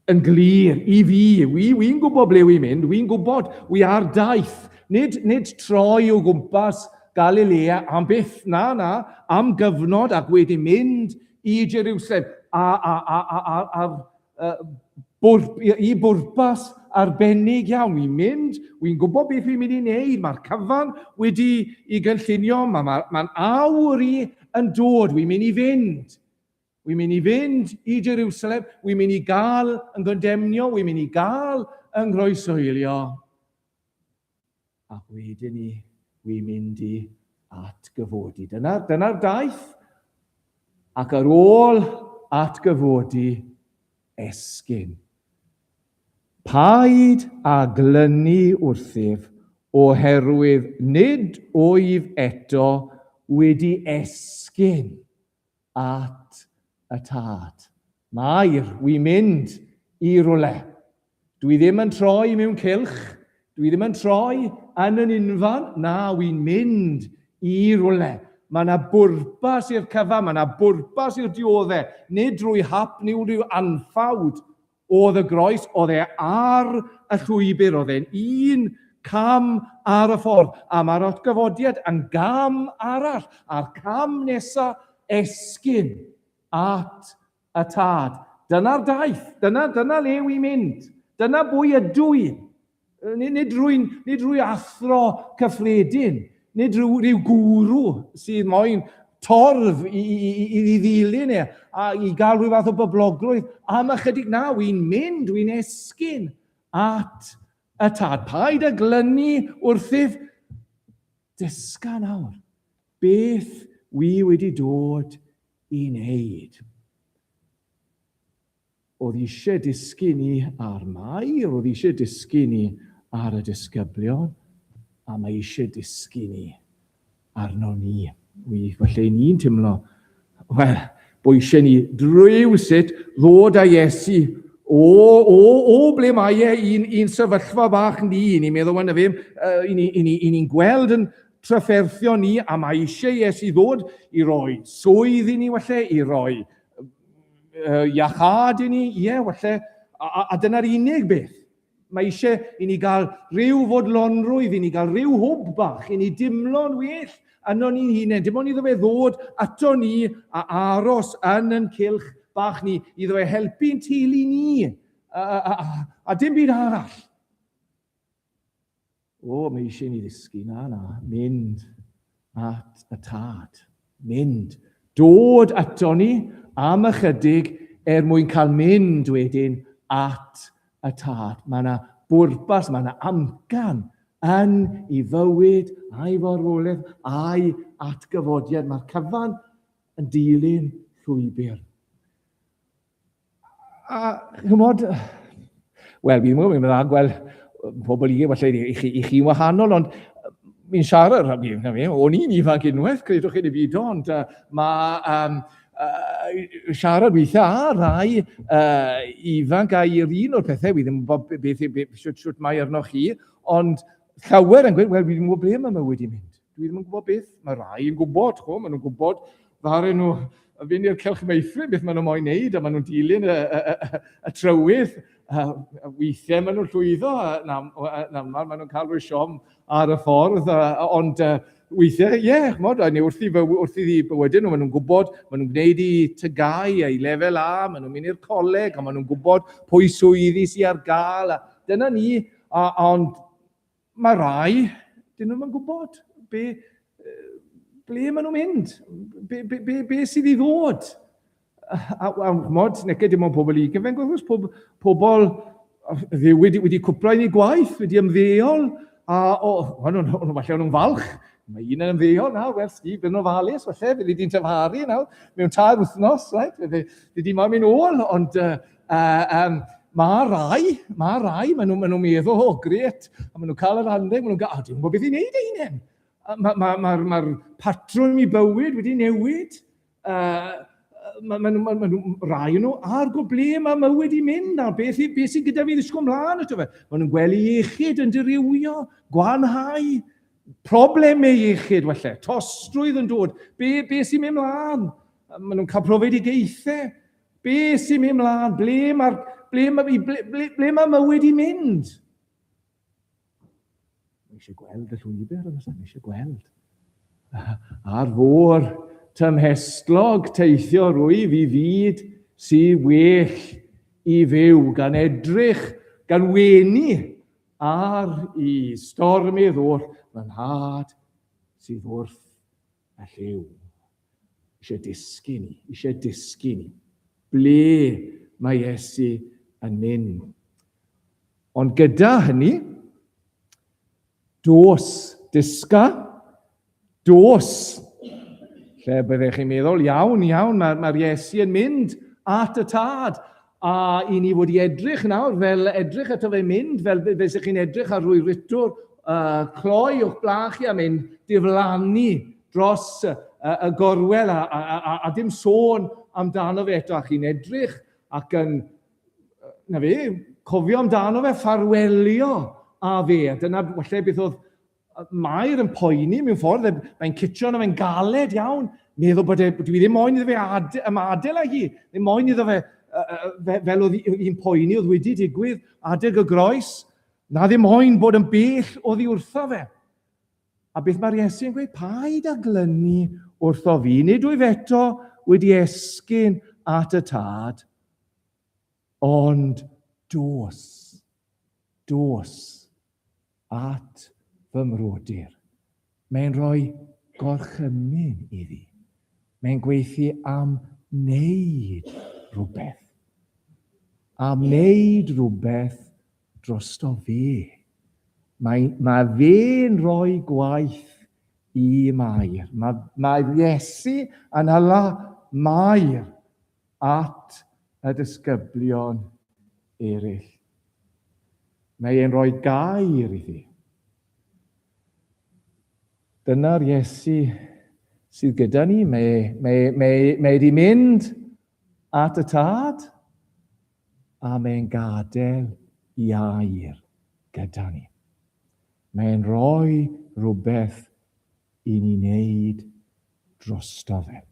yn glir i fi. Wi, wi'n gwybod ble wi'n mynd, wi'n gwybod, wi ar daith. Nid, nid troi o gwmpas Galilea am byth, na, na, am gyfnod ac wedi mynd i Jerusalem a, a, a, a, a, a, a bwr, i bwrpas arbennig iawn. Wi'n mynd, wi'n gwybod beth wi'n mynd i wneud, mae'r cyfan wedi i gynllunio, mae'n ma, ma awr i yn dod, wi'n mynd i fynd. Wi'n mynd i fynd i Jerusalem, wi'n mynd i gael yn gondemnio, wi'n mynd i gael yn nghroeshoelio. Ac wedyn ni, wi'n mynd i atgyfodi. Dyna'r dyna daith. Ac ar ôl atgyfodi, esgyn. Paid â glynu wrthyf, oherwydd nid wyf eto wedi esgyn at y tad. Mair, wi'n mynd i rwle. Dwi ddim yn troi mewn cylch, dwi ddim yn troi yn yn unfan, na, wi'n mynd i rwle. Mae yna bwrpas i'r cyfan, mae yna bwrpas i'r diodde, nid drwy hap neu rhyw anffawd Oedd y groes, oedd e ar y llwybr, oedd e'n un cam ar y ffordd, a mae'r atgyfodiad yn gam arall, a'r cam nesa esgyn at y tad. Dyna'r daith, dyna, dyna le wy'n mynd, dyna bwy ydw i. Nid, nid, rwy'n, nid rwy athro cyffredin, Nid rhyw, rhyw gwrw sydd moyn torf i, i, i, i ddilyn e a i gael rhyw fath o boblogrwydd am ychydig na, wy'n mynd, wy'n esgyn at y tad. Paid â glynu wrthyf. Dysga nawr beth wi wedi dod i wneud. Oedd eisiau dysgu ni ar Mair, oedd eisiau dysgu ni ar y disgyblion, a mae eisiau dysgu ni arno ni. Wi, falle ni'n teimlo, wel, bod eisiau ni drywsut ddod â Iesu o, o, o ble mae e i'n, i'n sefyllfa bach ni. Ni'n meddwl, wel, na fe, uh, i ni'n ni, ni, ni gweld yn trafferthio ni, a mae eisiau Iesu ddod i roi swydd i ni, falle, i roi iachâd i ni, ie, falle, a, a, a dyna'r unig beth. Mae eisiau i ni gael rhyw fodlonrwydd, i ni gael rhyw hwb bach, i ni dimlo'n well yno ni'n hunain. Dim ond iddo fe ddod ato ni a aros yn yn cylch bach ni, iddo fe helpu'n teulu ni, a, a, a, a dim byd arall. O, mae eisiau ni ddysgu, na, na, mynd at y tad. Mynd. Dod ato ni am ychydig er mwyn cael mynd wedyn at y tad. Mae yna bwrpas, mae yna amcan yn ei fywyd a'i farwolaeth a'i atgyfodiad. Mae'r cyfan yn dilyn llwybr. A, chymod, wel, fi ddim yn gwybod, mi'n dda gweld pobl i, falle i chi, i chi'n wahanol, ond mi'n siarad, fi, na fi, o'n i'n ifanc unwaith, credwch chi neu beidio, ond mae um, siarad weithiau â rai ifanc a i'r un o'r pethau, fi ddim yn gwybod beth, beth, shwt, shwt mae arnoch chi, ond llawer yn gweud, wel, fi ddim yn gwybod ble mae mywyd i'n mynd. Dwi ddim yn gwybod beth. Mae rai yn gwybod, chwo, maen nhw'n gwybod ddaru nhw fynd i'r cylch meithrin beth maen nhw moyn wneud, a maen nhw'n dilyn y, y, y, y trywydd. A weithiau maen nhw'n llwyddo, na, na, maen nhw'n cael rhyw siom ar y ffordd, ond weithiau, ie, yeah, chmod, a wrth i, wrth i bywydau nhw, maen nhw'n gwybod, maen nhw'n gwneud i tygau a'i lefel A, maen nhw'n mynd i'r coleg, a maen nhw'n gwybod pwy swyddi sydd ar gael, a dyna ni, a, ond Mae rai, dyn nhw'm yn gwybod be, ble maen nhw'n mynd, be, be, be, be sydd i ddod. A, a, a chmod, nege dim ond pobl i gyfen, gwrs, pob, pobl wedi, wedi cwpla i gwaith, wedi ymddeol, a o, maen nhw'n, falle nhw'n falch, mae un yn ymddeol nawr, wel Steve, bydd nhw'n ofalus, falle, bydd di'n tymharu nawr, mewn tair wythnos, right? Bydd di moyn mynd ôl, ond uh, um, mae rai, mae rai, maen nhw'n maen nhw meddwl, o, oh, gret, a maen nhw'n cael yr anrheg, maen nhw'n gael, o, dwi'n gwybod beth i wneud ei hunain. Mae'r ma, ma, ma, ma patrwm i bywyd wedi newid. Uh, mae ma, ma, ma, ma, rai nhw ar go ble mae mywyd i mynd a beth, beth sydd gyda fi ddisgwyl mlaen ato fe. Maen nhw'n gweld iechyd yn dirywio, gwanhau, problemau iechyd falle, tostrwydd yn dod, be, be sy'n mynd mlaen? Maen nhw'n cael profedigaethau. Be sy'n mynd mlaen? Ble mae'r ble mae, ble, ble, ble mae mywyd i mynd? Mae eisiau gweld y llwybr, yna, mae eisiau gweld. Ar fôr tymhestlog teithio rwyf i fyd sydd well i fyw, gan edrych, gan wenu ar i stormydd oll fy nhad sydd wrth y llyw. Eisiau dysgu ni, eisiau dysgu ni. Ble mae Iesu yn mynd? Ond gyda hynny, dos, dysga, dos. Lle byddech chi'n meddwl, iawn, iawn, mae'r mae Iesu yn mynd at y tad. A i ni fod i edrych nawr, fel edrych ato fe mynd, fel fe sy'ch chi'n edrych ar rwy ritwr uh, cloi o'ch blaen chi a mynd diflannu dros y, y gorwel a, a, a, a dim sôn amdano fe eto, a chi'n edrych ac yn, na fe, cofio amdano fe, ffarwelio a fe. A dyna falle beth oedd Mair yn poeni mewn ffordd, mae'n citio arno fe'n galed iawn, meddwl bod e, dwi ddim moyn iddo fe ade, ymadael â hi, ddim moyn iddo fe, fe fel oedd hi'n poeni oedd wedi digwydd adeg y groes, na ddim moyn bod yn bell oddi wrtho fe. A beth mae'r Iesu yn gweud? Paid â glynu wrtho fi, nid wyf eto wedi esgyn at y tad, ond dos, dos at fy mrodyr. Mae'n rhoi gorchymyn iddi. Mae'n gweithio am wneud rhywbeth. Am wneud rhywbeth drosto fe. Mae, mae fe'n rhoi gwaith i Mair. Mae, mae Iesu yn hala Mair at y disgyblion eraill. Mae e'n rhoi gair iddi. Dyna'r Iesu sydd gyda ni. Mae, mae, mae, mae wedi mynd at y Tad a mae'n gadael i air gyda ni. Mae'n rhoi rhywbeth i ni wneud drosto fe.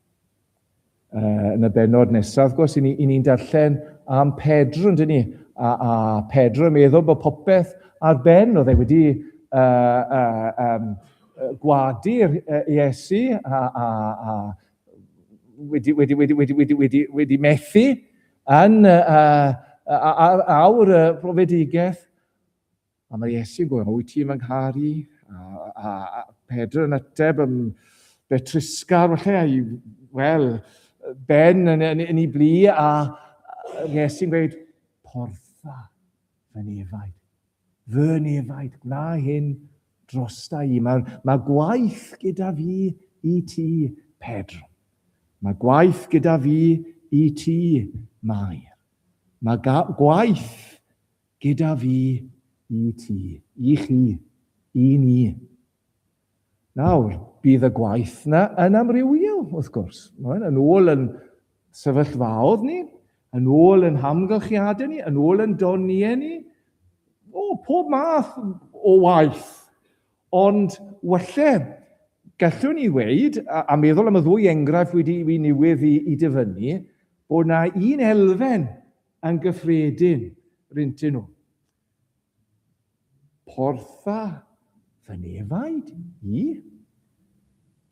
Yn y bennod nesaf, wrth gwrs, i ni'n ni darllen am Pedr, yn dyn ni? A, a Pedr yn meddwl bod popeth ar ben, oedd e wedi uh, uh, um, gwadu'r Iesu a, a, a wedi, wedi, wedi, wedi, wedi, wedi, wedi methu yn uh, uh, awr y profedigaeth. A mae Iesu'n gofyn, wyt ti'n fy ngharu? A, a, a Pedr yn ateb yn betrusgar, falle, a i, wel, Ben yn, yn, yn ei blu, a Iesu'n gweud, portha fy nefaid. Fy nefaid, gwna hyn drosta i. Mae, mae gwaith gyda fi i ti, Pedr. Mae gwaith gyda fi i ti, Mair. Mae gwaith Gyda fi i ti, i chi, i ni. Nawr, bydd y gwaith na yn amrywio, wrth gwrs. Yn ôl yn sefyllfaodd ni, yn ôl yn hamgylchiadau ni, yn ôl yn doniau ni. O, pob math o waith. Ond, walle, gallwn ni weud, a, a meddwl am y ddwy enghraifft wedi i newydd i, i dyfynnu, bod na un elfen yn gyffredin rhyntyn nhw. Portha fy nefaid i,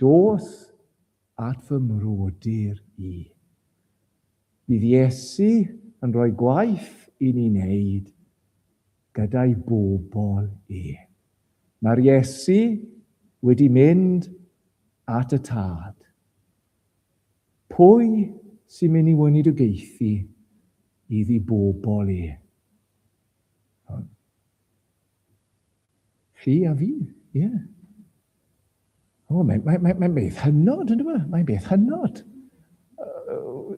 dos at fy mrodyr i. Bydd Iesu yn rhoi gwaith i ni wneud gyda'i bobl e. Mae'r Iesu wedi mynd at y Tad. Pwy sy'n mynd i weinidogaethu iddi bobl e? Chi a fi, ie. Yeah. O, mae'n mae, mae, mae beth hynod, ynddo fe? Mae'n beth hynod. Uh,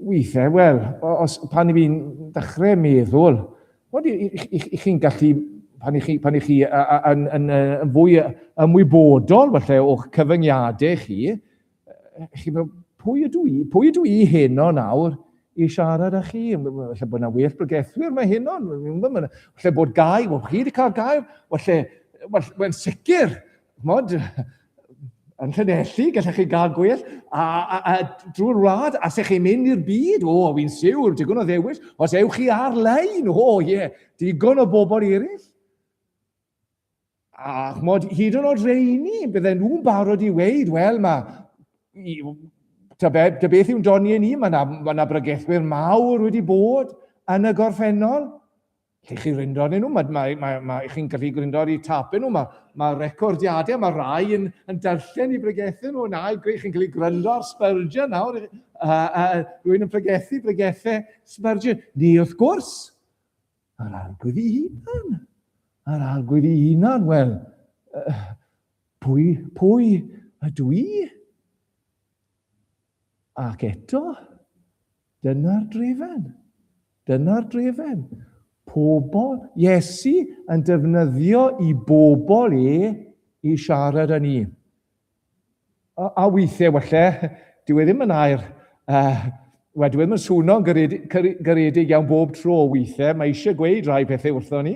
weithiau, wel, os, pan i fi'n dechrau meddwl, wel, i, i, i, i chi'n gallu, pan i chi, pan i chi yn, yn, yn fwy ymwybodol, falle, o'ch cyfyngiadau chi, chi'n meddwl, pwy ydw i? Pwy ydw i heno nawr i siarad â chi? Falle bod yna well bregethwyr mae heno, falle bod gair, wel, chi wedi cael gair, falle, wel, wel sicr, ch'mod, yn Llanelli, gallech chi gael gwell, a, a, a drwy'r wlad, a se chi'n mynd i'r byd, o, fi'n siwr, digon o ddewis, os ewch chi ar-lein, o, ie, yeah, digon o bobl eraill. A ch'mod, hyd yn oed rheini, bydden nhw'n barod i weud, wel, mae, ta, be, ta beth yw'n doniau ni, mae yna ma na bregethwyr mawr wedi bod yn y gorffennol. Lle chi ryndo arnyn nhw, mae, mae, mae, mae chi'n gallu gryndo ar eu tapau nhw, mae, mae recordiadau, mae rai yn, yn darllen i bregethu nhw, na, chi'n gallu gryndo ar Spurgeon nawr, uh, uh, rwy'n yn pregethu bregethau Spurgeon. Ni wrth gwrs, yr arglwydd ei hunan, yr arglwydd ei hunan, wel, uh, pwy, pwy ydw i? Ac eto, dyna'r drefen. Dyna'r drefen. Pobl, Iesu yn defnyddio i bobl e i siarad â ni. A, a weithiau, falle, dyw e ddim yn air, uh, wel, dyw e ddim yn swno'n garedig, garedig iawn bob tro weithiau, mae eisiau gweud rhai pethau wrtho ni,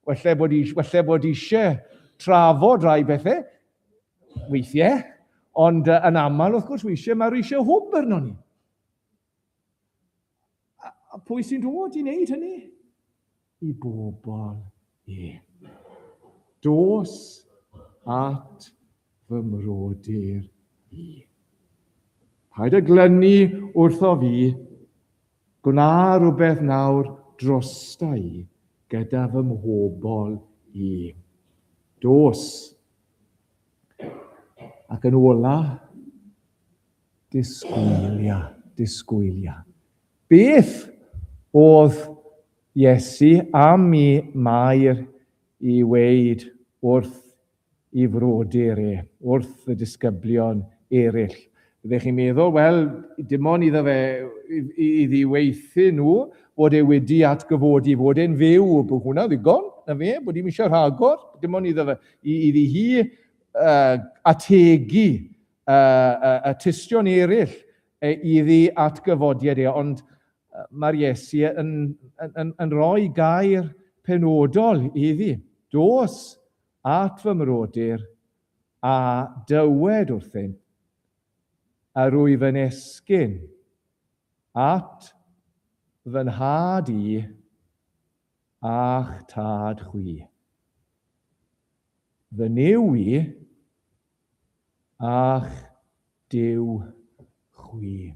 falle bod, falle bod eisiau trafod rhai pethau, weithiau, ond uh, yn aml, wrth gwrs, weithiau mae'r eisiau hwb arno ni. A, a pwy sy'n dod i wneud hynny? I bobl e. Dos at fy mrodyr i. Paid â glynu wrtho fi, gwna rhywbeth nawr drosta i gyda fy mhobl i. Dos. Ac yn ola, disgwylia, disgwylia. Beth oedd Iesu am i Mair i weud wrth i frodyr e, wrth y disgyblion eraill? Byddech chi'n meddwl, wel, dim ond iddo fe, iddi weithu nhw, bod e wedi atgyfodi, fod e'n fyw, bod hwnna ddigon, na fe, bod dim eisiau rhagor, dim ond iddo fe, iddi hi ategu y tystion eraill iddi atgyfodiad e, ond mae'r Iesu yn, yn, yn, yn rhoi gair penodol iddi. Dos at fy mrodyr a dywed wrthynt, yr wyf yn esgyn at fy nhad i a'ch tad chwi. Fy Nuw i a'ch Duw chwi.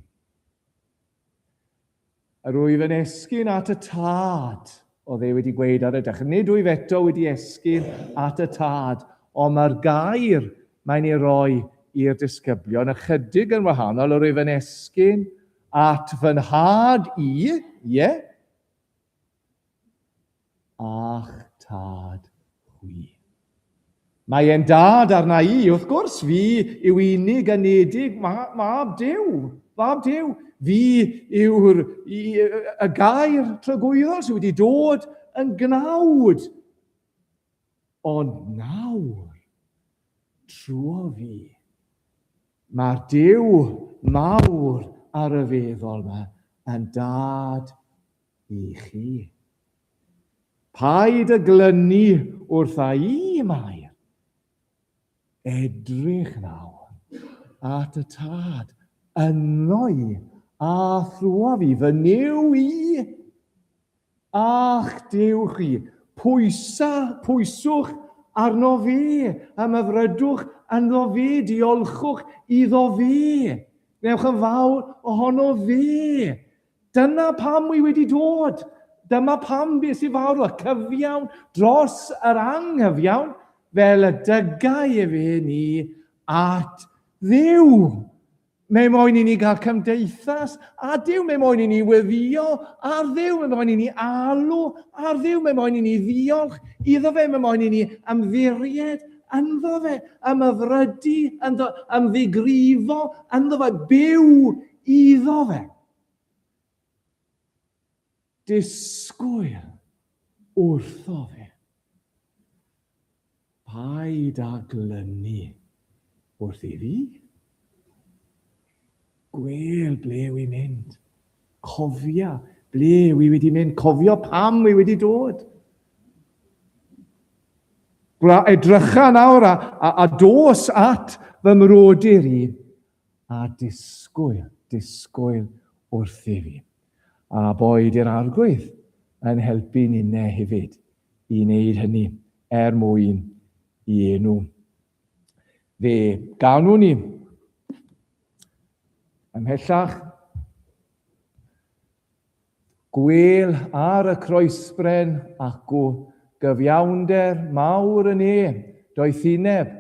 Yr wyf yn esgyn at y Tad, oedd e wedi gweud ar y dechrau. Nid wyf eto wedi esgyn at y Tad, ond mae'r gair mae'n ei roi i'r disgyblion ychydig yn wahanol. Yr wyf yn esgyn at fy nhad i, ie, a'ch tad chwi. Mae e'n dad arna i, wrth gwrs, fi yw unig anedig mab Duw, mab Duw. Fi yw'r y gair tragwyddol sydd wedi dod yn gnawd. Ond nawr, trwy fi, mae'r Duw mawr a ryfeddol yma yn dad i chi. Paid â glynu wrtha i, Mair. Edrych nawr at y Tad, yno i, a thrwa fi, fy Nuw i, a'ch Duw chi. Pwysa, pwyswch arno fe, ymhyfrydwch ynddo fe, diolchwch iddo fe. Newch yn fawr ohono fe. Dyna pam wy wedi dod. Dyma pam bues i farw, y cyfiawn dros yr anghyfiawn, fel y dygai efe ni at Dduw. Mae moyn i ni gael cymdeithas â Duw, mae moyn i ni weddïo ar Dduw, mae moyn i ni alw ar Dduw, mae moyn i ni ddiolch iddo fe, mae moyn i ni ymddiried ynddo fe, ymhyfrydu ynddo, ymddigrifo ynddo fe, byw iddo fe. Disgwyl wrtho fe. Paid â glynu wrth i fi. Gwel ble wy'n mynd. Cofia ble wy wedi mynd. Cofio pam wy wedi dod. Gwla edrycha nawr a, a, a dos at fy mrodyr i a disgwyl, disgwyl wrthi fi. A boed i'r Arglwydd yn helpu ninne hefyd i wneud hynny er mwyn i enw. Fe ganwn ni ymhellach. Gwêl ar y croesbren acw gyfiawnder mawr y ne, doethineb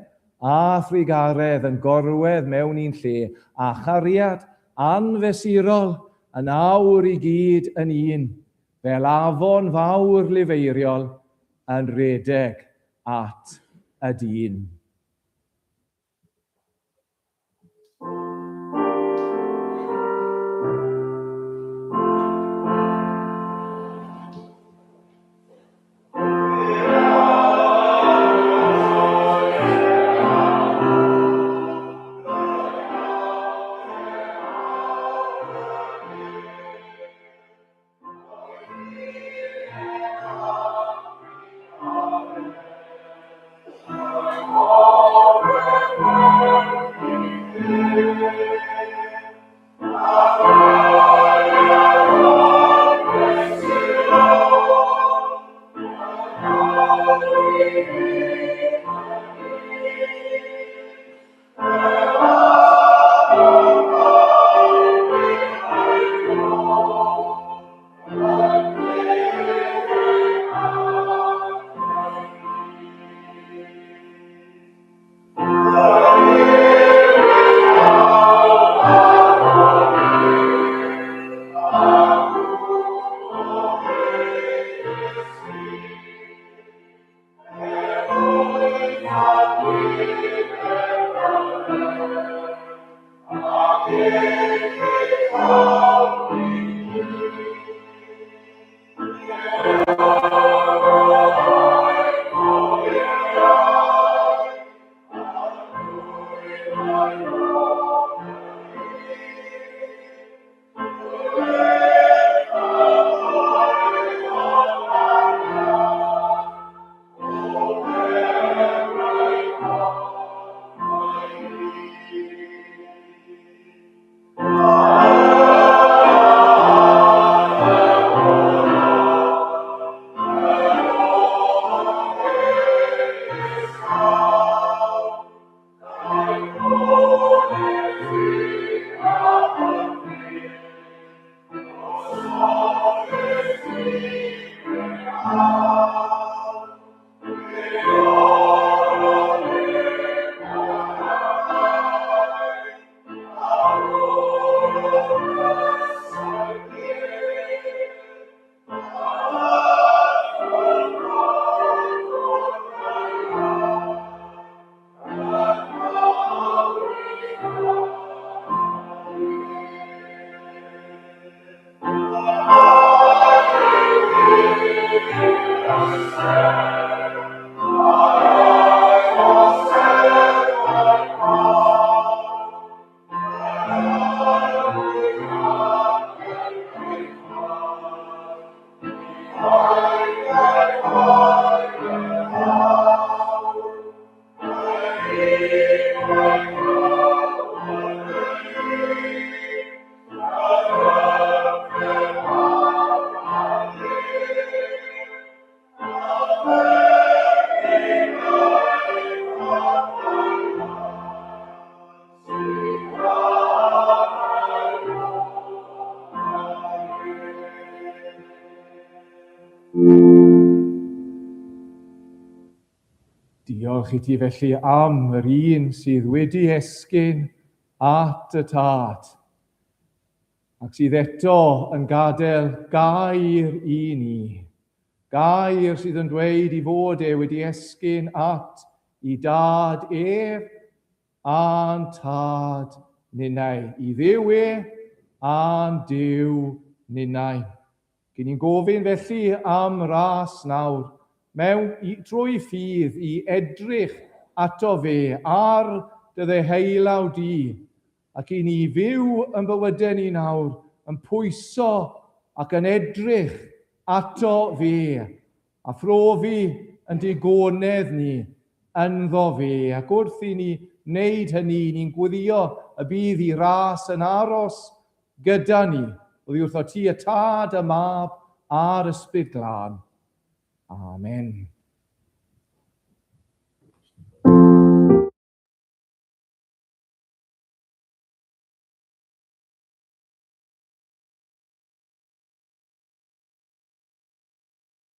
a thrugaredd yn gorwedd mewn un lle, a chariad anfesurol yn awr i gyd yn un, fel afon fawr lifeiriol yn rhedeg at y dyn. Diolch i ti felly am yr un sydd wedi esgyn at y Tad, ac sydd eto yn gadael gair i ni. Gair sydd yn dweud i fod e wedi esgyn at i Dad ef a'n Tad ninnau, i Dduw e a'n Duw ninnau. Gyn ni'n gofyn felly am ras nawr, mewn i, trwy ffydd i edrych ato fe ar dy ddeheullaw di, ac i ni fyw yn bywydau ni nawr yn pwyso ac yn edrych ato fe, a phrofi yn digonedd ni ynddo fe, ac wrth i ni wneud hynny, ni'n gwyddio y bydd i ras yn aros gyda ni, oddi wrtho ti y Tad, y Mab a'r Ysbryd Glân. Amen.